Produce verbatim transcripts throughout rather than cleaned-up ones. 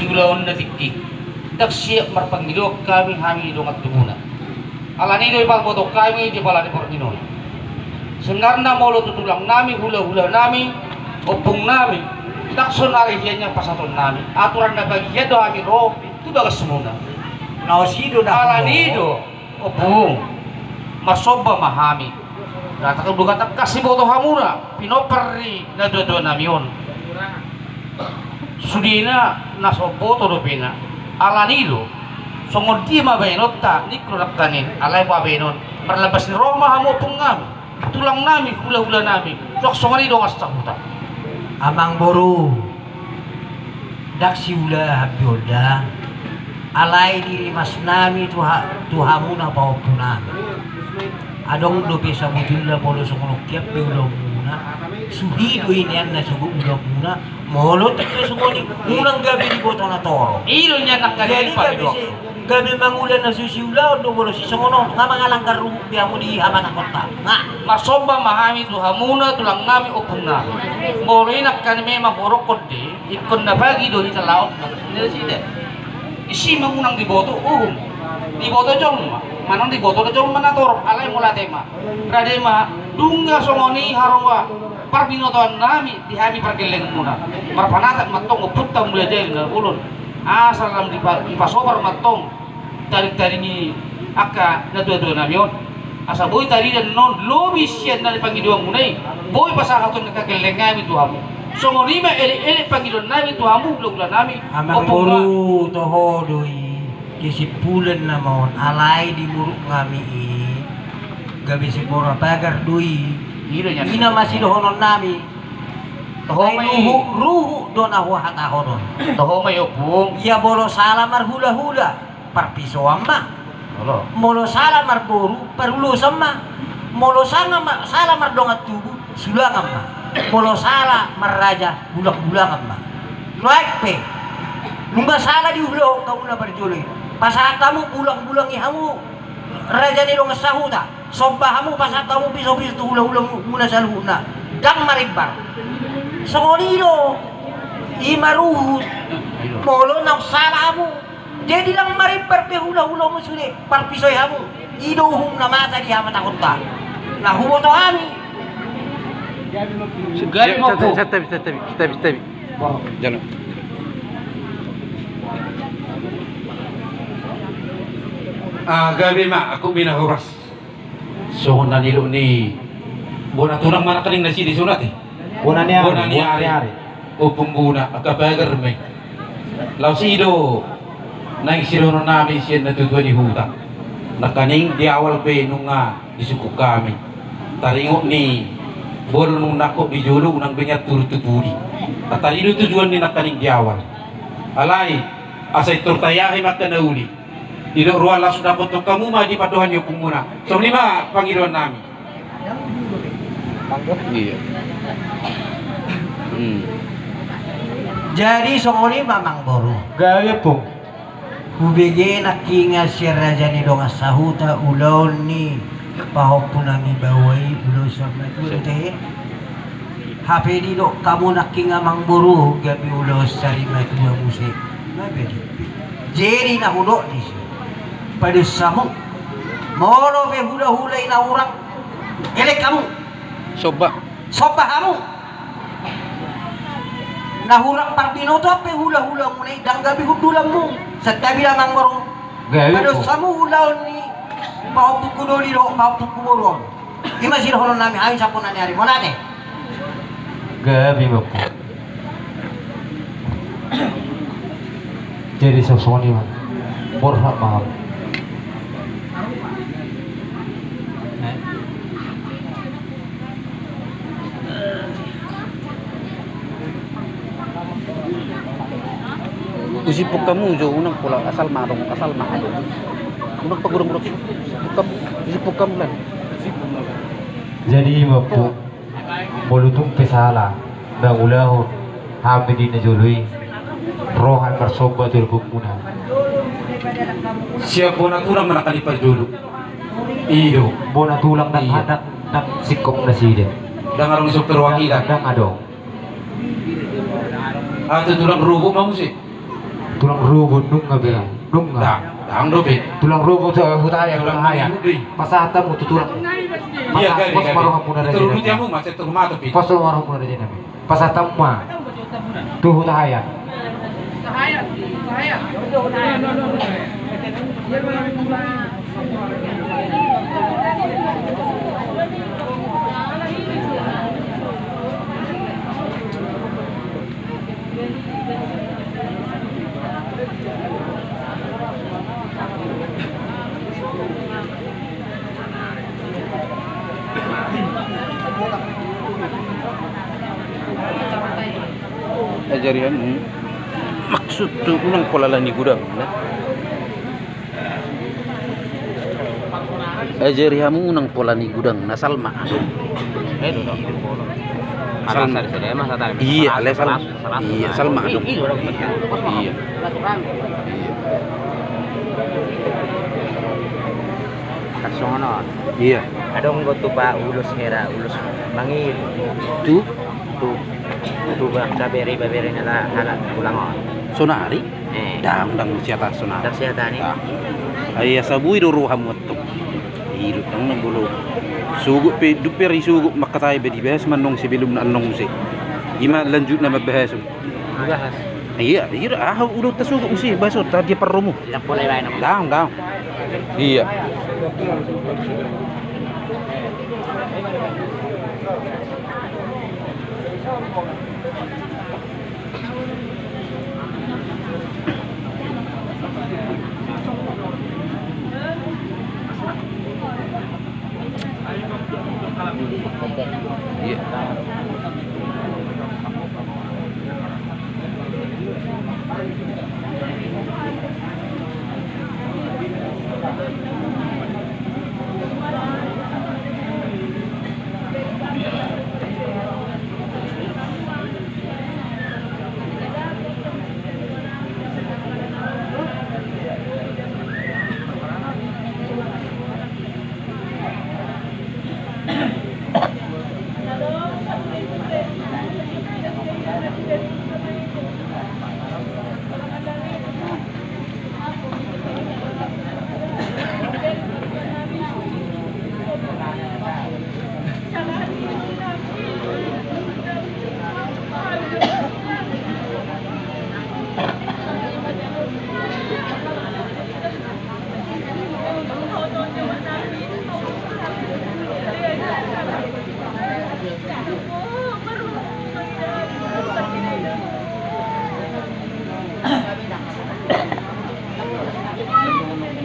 Ulaon na tingki, ndang siap marpangidoan hami, hami dongan tubuna. Alani do dipabotohon hami di pala ni portibi on. Sebenarna molo tu tulang nami, hula-hula nami, ompung nami, ndang sonari hian na pasahaton nami. Aturan na bagian do hami ro tu bagasmuna. Alani do, ompung, marsomba ma hami. Nunga tangkas diboto hamuna pinompar ni natua-tua nami on. Sudena na so boto dope na. Alani do, songon dia ma baenonta, ningku do nangkaning, alai baenon, marlambas ni roha ma hamu ompung nami, tulang nami, hula-hula nami, suang songon i dongan sahuta. Amang boru, ndang siula hami on da, alai dirimas nami tu ha-, tu hamu na pahompu nami. Adong dope sabotulna molo songon on hian pe ulaonmuna, suhi do i nian na sogot ulaonmuna. Molo tung pe songon i, unang gabe diboto na torop. I do nian nangkaning. Jadi gabe mangula na so siulaon do molo sisongon on, nga mangalanggar ruhut be hamu di hamananghonta. Nga. Marsomba ma hami tu hamuna tulang nami ompung nami. Molo i nangkaning memang hurokkon de, ingkon na pagi do hita laho tu bagas ni nasida. Disi ma unang diboto uhum. Diboto jolma, manang diboto do jolma na torop, alai mauliate ma. Rade ma, nunga songon i haroa parbinotoan nami di hami pargellengmuna. Marpanatap ma antong ompunta Mulajadi Nabolon. Asa lam dipa-, dipasobar ma antong tading-tading ni angka natua-tua nami on. Asa boi tarida annon lobi sian na nipangidoanmuna i, boi pasahaton ni angka gelleng nami tu hamu. Songon i ma elek-elek pangidoan nami tu hamu hula-hula nami. Amang boru, toho do i, kesimpulan nama on, alai di muruk nami i gabe simbora pagar do i. I do nian. I nama sidohonon nami. Toho ma i. Ruhut, ruhut do na huhatahon on. Toho ma i ompung. Ia molo sala marhula-hula, parpisoan ma. Molo sala marboru, parulosan ma. Molo sanga ma-, sala mardongan tubu, sulangan ma. Molo sala marraja, bulang-bulangan ma. Nuaeng pe, nunga sala diulahon hamu na parjolo i, pasahat hamu, bulang-bulangi hamu raja ni dongan sahuta. Somba hamu, pasahat hamu piso-piso tu hula-hulamuna saluhutna. Ndang marimbar. Songon i do. I ma ruhut. Molo naung sala hamu, jadi ndang marimbar be hula-hulamu sude, parpisoi hamu. I do uhum na masa di hamatahonta na huboto hami. Santabi, santabi, santabi, santabi. Jalo. Ah, gabe ma, angkup ma na horas. Songon na nidok ni bona tulang ma nangkaning nasida songon i. Bona ni ari, bona ni ari. Bona ni ari. Ompung bona, angka pagar ma i. Laos i do naeng sidohonon nami sian natua-tua ni huta. Nangkaning di awal pe nunga disungkun hami. Taringot ni boru nunga nangkok di jolo, unang be nian turut tu pudi. Tadi do tujuan ni nangkaning di awal. Alai, asa intor tayahi ma angka na uli. Didok roha laos dapothon hamu ma di pandohan ni ompungmuna. Songon i ma pangidoan nami. Iya. Hmm. Jadi songon i ma, Amang Boru. Gabe, Ompung. Hubege nangkiningan sian raja ni dongan sahuta ulaon ni pahompu nami baoa i, ulaon sarimatua do tahe. Hape didok hamu nangkiningan, Amang Boru, gabe ulaon sarimatua muse. Gabe di. Jadi na hudok disi, pados hamu. Molo pe hulahula i na hurang, elek hamu. Somba. Somba hamu. Na hurang parbinotoan pe hulahulamuna i, ndang gabe hundulanmu. Santabi da, Amang Boru. Gabe. Pados hamu ulaon ni pahompungku doli dohot pahompungku boru on. I ma sidohonon nami hami sampulna ni ari, mauliate. Gabe ma, Ompung. Jadi songon i ma. Borhat ma hamu. Usimpuk hamu jo, unang pola asal ma adong, asal ma adong. Unang pagodang-godang, usimpuk hamu lan. Jadi i ma, Ompung, molo tung pe sala mangulahon hami di na jolo i, ro hami marsomba tu ompungmuna. Sian bona tulang ma nangkin i parjolo. I do. Bona tulang ndang, iya, ndang, ndang singkop nasida. Ndang adong singkop perwakilan. Ndang adong. Ato tulang rorobot ma muse. Tulang Rubo nunga bela, nunga. Ndang, ndang dope. Tulang Rubo tu Hutahaean, Hutahaean. Pasahat hamu tu tulang. Iya, gabe, gabe. Pos ma rohamuna raja i. Pos ma rohamuna raja i. Pasahat hamu ma tu Hutahaean. Ajari hamu, maksud tu unang pola ala ni godang, nah. Ajari hamu unang pola ni godang, na salma adong. Iya, salma adong. Iya, salma adong. Iya. Kasongonon. Iya. Adong do tupa ulos hera, ulos mangiri. Tu? Tu, tu ba-, babere, babere na la-, halak tulang on. Sonari? Eh. Ndang, ndang siata sonari. Ndang siata ni? Ndang. Ai asa boi do rohamu antong. Ido, ndang na bolo. Sogot pe, dung pe risogot mangkatai be dibahas ma annon sebelum na annon muse. Ima lanjutna mambahason. Dibahas. Iya, iya, aha udah tasogot muse, bahason, tadi parromu. Ndang, ndang. Iya.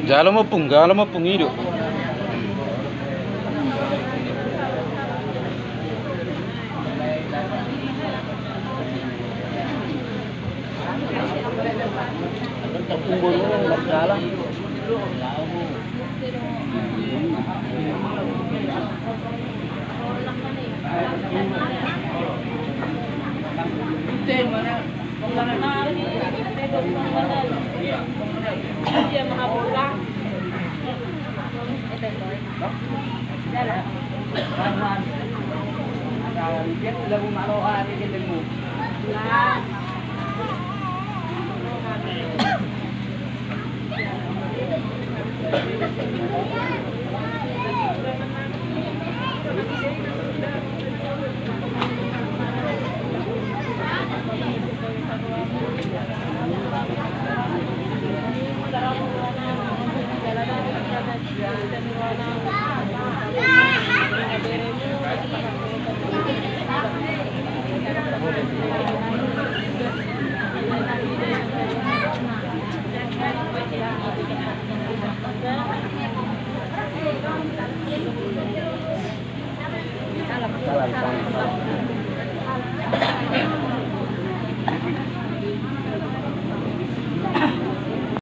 Jalo ma ompung, jalo ma ompung, ido.